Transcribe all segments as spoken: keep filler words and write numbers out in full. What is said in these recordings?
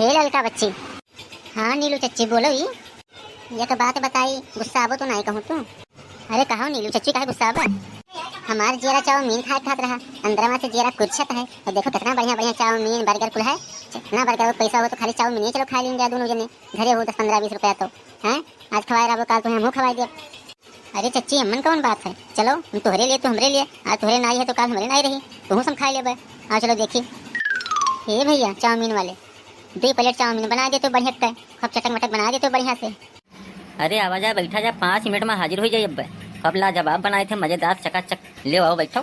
हे ललका बच्ची। हाँ नीलू चच्ची, बोलो ही। एक बात बताई, गुस्साबो तो नाई कहूँ तू? अरे कहो नीलू चच्ची, काहे गुस्साबा? हमार जियरा चाउमीन खाए खात रहा, अंदरवा से जियरा कुरछत है। और देखो कितना बढ़िया बढ़िया चाउमीन, बर्गर कुल है। ना बर्गर, वो पैसा हो तो खाली चाउमीन ही चलो खा लेंगे दोनों जने। घरे हो दस पन्द्रह बीस रुपया तो, हैं? आज खवाए रहबो, काल तुम्हें हमहूँ खवाए देब। अरे चच्ची, अम्मन कौन बात है? चलो, हम तोहरे लिए तो हमरे लिए, आज तोहरे नाई है तो काल हमरे नाई रही, तुहू सब खाए लेबे। आओ चलो देखी। हे भैया चाउमीन वाले, दो प्लेट चाउमीन बना देते बढ़िया के, खूब चटक मटक बना देते बढ़िया से। अरे आवा जा, बैठा जा, पाँच मिनट में हाजिर हो जाई। अब खूब लाजवाब बनाए थे, मजेदार, चकाचक। ले आओ, बैठो।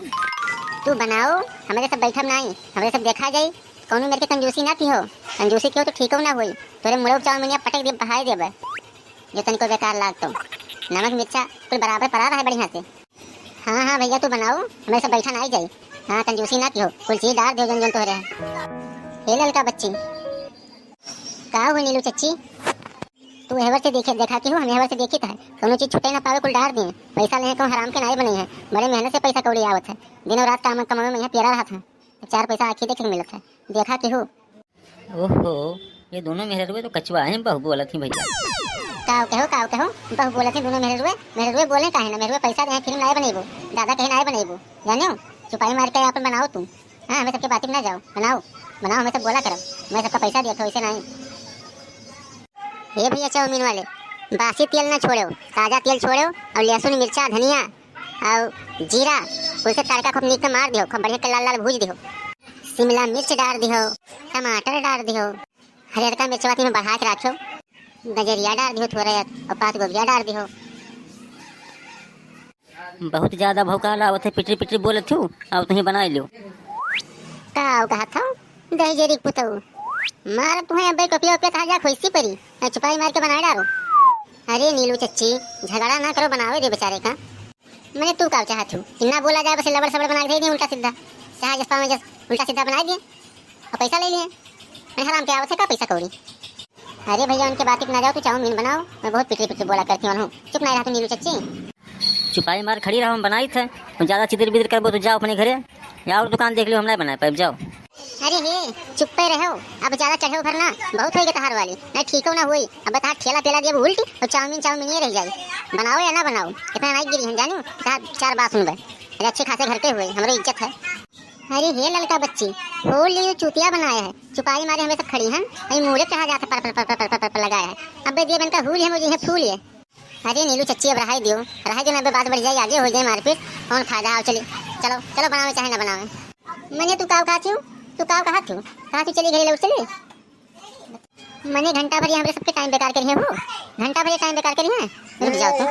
तू बनाओ, हमरे सब बैठब नाई, हमरे सब देखा जाई। कौनो मेरे के कंजूसी ना की हो, कंजूसी की हो तो ठीक हो ना होई। तोरे मुड़ो चाउमीन पटक दे, बहाए देबे। जो तनिको बेकार लागतो। नमक मिर्चा कुल बराबर पड़ा रहे बढ़िया से। हाँ, हाँ भैया, तू बनाओ, हमरे सब बैठा ना आई जाई। हाँ, कंजूसी ना की हो, कुल चीज डार दियो जौन जौन तोहरे है। हे ललका बच्ची, का हो नीलू चच्ची? तू एहवर से देखे, देखा की हो, हम एहवर से देखी था। कौनो चीज छूटे ना पावे, कुल डार दिए। पैसा लेहे कहूँ हराम के नाई बने है, बड़े मेहनत से पैसा कौड़ी आवत है। दिनों रात काम कमावे में यहाँ पियरा रहा था, चार पैसा आँखी देखे के मिलत है, देखा की हो। ओहो, ये दोनों मेहररुए तो कचुआ हैं, बहु बोलत ही भैया। काव कहो, काव कहो, बहु बोलत ही दोनों मेहररुए। मेहररुए बोले काहे ना, मेहररुए पैसा दे, फिल्म नाय बनेबो, दादा कहे नाय बनेबो, जानो? चुपाई मार के अपन बनाओ तू। हाँ, हमें सबके बात में ना जाओ, बनाओ, बनाओ, हमें सब बोला करो, हमें सबका पैसा दिया करो, वैसे नहीं। हे भैया चाउमीन वाले, बासी तेल ना छोड़ो, ताजा तेल छोड़ो और लहसुन, मिर्चा, धनिया और जीरा, उसे तड़का खूब नीक से मार दियो, खूब बढ़िया के लाल लाल भूज दियो। शिमला मिर्च डार दियो, टमाटर डार दियो, हरियरका मिर्चवा तीन बढ़ा के राखियो, गजरिया डार दियो थोड़ा एक, और पाँच गोभिया डार दियो। बहुत ज्यादा भौकाल आवत है, पिटरी पिटरी बोलत हूँ, और तुही बनाई लो। का आओ कहा था दही जेरी पुतऊ, मार तुम्हें अब्बे टोपिया ओपिया तहार जा खोइसी परी, मैं चुपाई मार के बनाए डारो। अरे नीलू चच्ची, झगड़ा ना करो, बनावे दे बेचारे का। मने तू का चाहत हूँ कि ना बोला जाए, बस लबड़ सबड़ बना के दे दिए उल्टा सीधा, चाहे जस पावे जस उल्टा सीधा बनाए दिए और पैसा ले लिए। मने हराम के आवत है का पैसा कौड़ी? अरे भैया उनके बात ना जाओ, तू चाउमीन बनाओ, मैं बहुत पिटरी पिटरी बोला करती हूँ, चुप ना रहा तू नीलू चच्ची। चुपाई मार खड़ी रहो, हम बनाई थे। तुम ज्यादा चितिर बितिर करबो तो जाओ अपने घरे, या और दुकान देख लियो, हम नहीं बना पाए, जाओ। अरे हे, चुप्पे रहो, अब ज्यादा चढ़े उभरना, बहुत होई गे तहार वाली, नहीं ठीक हो ना होई। अब तहार ठेला पेला दिए उल्टी और चाउमीन चाउमीन ये रह जाई। बनाओ या ना बनाओ, इतना नहीं गिरी हम जानू, तहार चार बात सुनबे। अरे अच्छे खासे घर के हुए, हमरो इज्जत है। अरे हे ललका बच्ची, फूल लिए चूतिया बनाया है, चुपाई मारे हमें सब खड़ी हैं, अरे मूड़े चढ़ा जाता पर पर पर पर पर पर पर लगाया है। अबे दिए बनका फूल है मुझे, है फूल है। अरे नीलू चच्ची, अब रहाई दियो, रहाई दियो, ना बे बात बढ़ जाए, आगे हो जाए मारपीट, कौन फायदा? आओ चली, चलो, चलो बनावे चाहे ना बनावे। मने तू काव कहा थी, तू काव कहा थी, कहा थी चली घरे लौट चली। मने घंटा भर ये हमरे सबके टाइम बेकार करी है हो, घंटा भर ये टाइम बेकार करी है। रुक जाओ तू,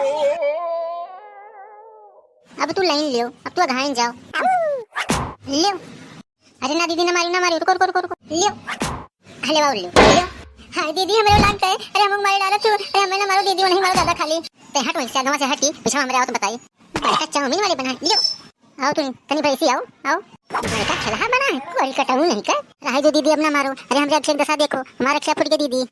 अब तू लाइन लियो, अब तू अघाइन जाओ। लियो। अरे ना दीदी, ना मारी, ना मारी, रुको, रुको, रुको, रुको, लियो। अरे बाबू, लियो, लियो। हाँ दीदी, हमें लाग गए। अरे हमको मारी डाला तू। अरे हमें ना मारो दीदी, उन्हें मारो दादा खाली। ते हट वहीं से, आगे से हटी, पीछे हमरे आओ तो बताई। बड़का चाउमीन वाले बना, लियो। आओ तू, तनी भैंसी आओ, आओ। बड़का खलहा बना है, कोरी कटाऊ नहीं का। रहे जो दीदी, अब ना मारो। अरे हमरे अक्षय दशा देखो, हमारा अक्षय फूट गया दीदी।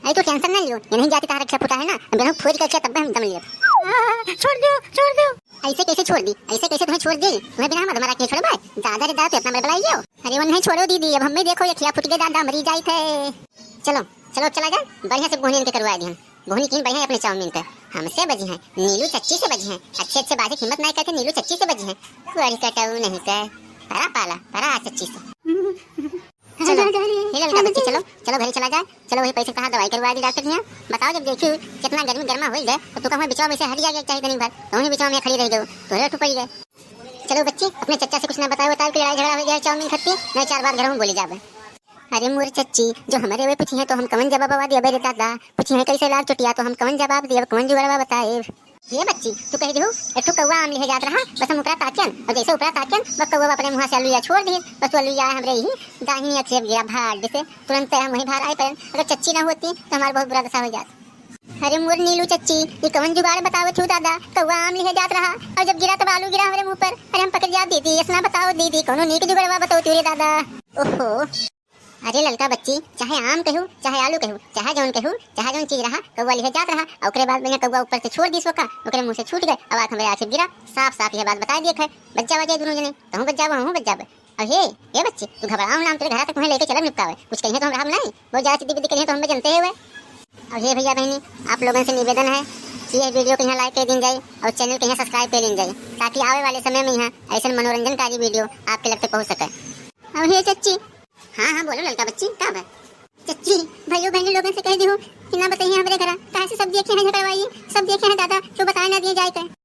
अरे तू टेंशन ना लियो, ये नहीं जाती तहार अक्षय फूटा है ना, बिना फूट के अक्षय तब हम दम लियो। आ, छोड़ दो, छोड़ दो। ऐसे कैसे छोड़ दी? ऐसे कैसे तुम्हें छोड़ दी? तुम्हें बिना हम अधमरा के छोड़बे? दादा रे दादा, तू इतना बड़बड़ाई हो? अरे वो नहीं छोड़ो दीदी, अब हमें देखो, ये खिया फूट के दादा मरी जाई थे। चलो, चलो, चला जा, बढ़िया से गोहनी इनके करवा दी हम। गोहनी की बढ़िया अपने चाउमीन पे। हमसे बजी हैं, नीलू चच्ची से बजी हैं। अच्छे अच्छे बाजी हिम्मत नहीं करते, नीलू चच्ची से बजी हैं। कोरी कटाऊ नहीं कर। परा पाला, परा चच्ची से। चलो, हे ललका बच्ची, चलो, चलो घरे चला जाए। चलो वही पैसे कहाँ दवाई करवा दी डॉक्टर के यहाँ। बताओ, जब देखियो कितना गर्मी गर्मा हो गए, तो तू कहूँ बिचवा में से हट जाए, चाहे दिन भर, तो वहीं बिचवा में खड़ी रह गयो, तो हेठ पड़ गए। चलो बच्ची, अपने चच्चा से कुछ ना बताओ, बताओ कि लड़ाई झगड़ा हो गया है चाउमीन खत्ती, नहीं चार बात घर में बोली जाबे। अरे मोर चच्ची, जो हमारे वे पूछी है तो हम कवन जवाब दिया रे दादा, पूछी है कैसे लाग चुटिया तो हम कवन जवाब दिया, कवन जुगड़वा बताए। ये बच्ची, तू कह दिहू, एक ठो कौवा आम लिहे जात रहा, बस हम ऊपरा ताकियन, और जैसे ऊपरा ताकियन, बस कौवा अपने मुँह से अलुइया छोड़ दिए, बस वो अलुइया हमरे ही दाहिनी अखिए गया भाग से, तुरंत हम वहीं बाहर आए पड़न। अगर चच्ची ना होती, तो हमारा बहुत बुरा दशा हो जात। अरे मोर नीलू चच्ची, ये कवन जुगाड़ बतावत हूँ दादा, कौवा आम लिहे जात रहा, और जब गिरा तब आलू गिरा हमरे मुँह पर। अरे हम पकड़ जात दीदी, ऐसना बताओ दीदी, कौनो नीक जुगाड़वा बताओ तू रे दादा। ओहो। अरे ललका बच्ची, चाहे आम कहू, चाहे आलू कहू, चाहे जौन कहू, चाहे जौन चीज रहा, कौवा लिहे जात रहा, और ओकरे बाद में कौवा ऊपर से छोड़ दिस ओका, ओकरे मुँह से छूट गए, अब आँख हमरे आँख से गिरा, साफ साफ यह बात बता दिए है, बच जावा जाए दोनों जने, तहूँ बच जावा, हमहूँ बच जाबे। और हे, ए बच्ची, तू घबराओ ना, हम तोरे घरा तक तुम्हें लेके चलब निपकावे। कुछ कहिए तो हम रहब नहीं, बहुत ज्यादा जिद्दी बिद्दी करिए तो हमें जनते हुए। और हे भैया बहनी, आप लोगन से निवेदन है कि यह video को यहाँ like कर दीन जाए और channel को यहाँ subscribe कर दीन जाए, ताकि आवे वाले समय में यहाँ ऐसे मनोरंजनकारी video आपके लग तक पहुँच सके। और हे चच्ची। हाँ हाँ, बोलो ललका बच्ची, का बा? चच्ची, भाइयों बहनी लोगन से कह दियो कि ना बताइए हमरे घरा, काहे से सब देखे हैं झगड़वाई, सब देखे हैं दादा, क्यों बताए ना दिए जाए के।